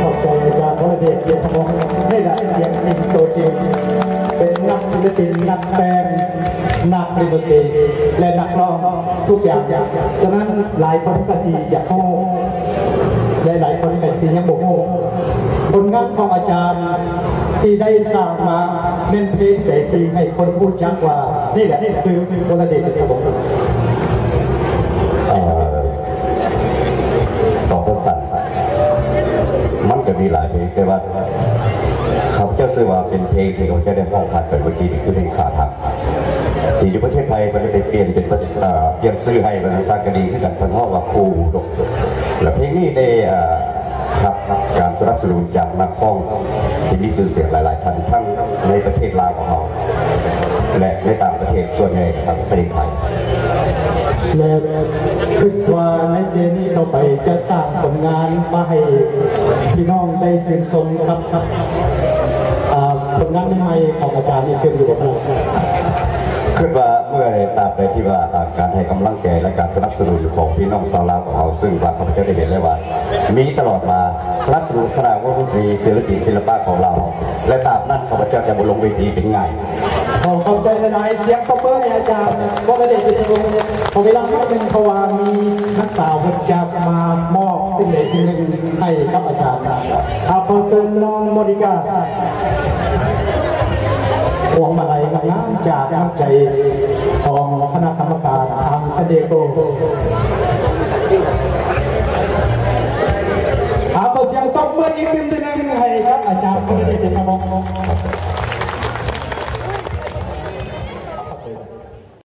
ຂອບໃຈອາຈານ ວໍລະເດດ ກຽດທະວົງ ໃນລາຍລະອຽດເປັນໂຕຈິງ ເປັນນັກສິລະປິນ ນັກແຕ່ງ ນັກຫຼິ້ນດົນຕີ ແລະ ນັກຮ້ອງທຸກຢ່າງ. ສະນັ້ນ ຫຼາຍຄົນກໍຊິຢາກຮູ້ ແລະ ຫຼາຍຄົນກໍຊິຍັງບໍ່ຮູ້ ຜົນງານຂອງອາຈານທີ່ໄດ້ສ້າງມາແມ່ນເພງໃດທີ່ໃຫ້ຄົນຮູ້ຈັກວ່າ ນີ້ແຫຼະຄື ວໍລະເດດ ເດດທະວົງ? ເອີ ຕອບສັ້ນໆ ມັນກໍມີຫຼາຍເພງ ແຕ່ວ່າຂ້າພະເຈົ້າເຊື່ອວ່າເປັນເພງທີ່ຂ້າພະເຈົ້າໄດ້ຮ້ອງຜ່ານໄປເມື່ອກີ້ນີ້ ຄືເພງຂ້າທັກ ທີ່ຢູ່ປະເທດໄທເພິ່ນໄດ້ປ່ຽນເປັນພາສາ ເອີ ປ່ຽນຊື່ໃຫ້ເປັນພາສາກະດີຄືກັນ ເພິ່ນຮ້ອງວ່າຄູ່ດົກ ແລະ ເພງນີ້ໄດ້ ເອີ ຮັບການສະໜັບສະໜູນຈາກນັກຮ້ອງທີ່ມີຊື່ສຽງຫຼາຍໆທ່ານ ທັງໃນປະເທດລາວຂອງເຮົາ ແລະ ໃນຕ່າງປະເທດສ່ວນໃຫຍ່ ແລະ ຄິດວ່າໃນປີນີ້ຕໍ່ໄປຈະສ້າງຜົນງານມາໃຫ້ພີ່ນ້ອງໄດ້ຊື່ນຊົມກັບ ກັບ ອາ ຜົນງານໃໝ່ໆຂອງອາຈານອີກຕື່ມຢູ່ບໍ່? ຄິດວ່າເມື່ອຕາບໃດທີ່ວ່າ ອາ ການໃຫ້ກຳລັງໃຈ ແລະ ການສະໜັບສະໜູນຂອງພີ່ນ້ອງຊາວລາວຂອງເຮົາ ຊຶ່ງວ່າຂ້າພະເຈົ້າໄດ້ເຫັນແລ້ວວ່າມີຕະຫຼອດມາ ສະໜັບສະໜູນຄະນະວົງດົນຕີ ສິລະປິນ ສິລະປະຂອງລາວ ແລະ ຕາບນັ້ນຂ້າພະເຈົ້າຈະບໍ່ລົງເວທີເປັນງ່າຍ. ຂໍຂອບໃຈຫຼາຍໆ ສຽງຕົບມືໃຫ້ອາຈານ ວໍລະເດດ ເດດທະວົງ ຂໍເວລາໜ້ອຍໜຶ່ງ ເພາະວ່າມີນັກສາວເພິ່ນຈະມາມອບສິ່ງໃດສິ່ງໜຶ່ງໃຫ້ກັບອາຈານ. ອາ ຂໍເຊີນນ້ອງໂມນິກາ ພວງມາໄລງາມໆຈາກນ້ຳໃຈຂອງຄະນະກຳມະການທາງຊານດິເອໂກ. ອາ ຂໍສຽງຕົບມືອີກຕື່ມໜຶ່ງໃຫ້ກັບອາຈານ ວໍລະເດດ ເດດທະວົງ.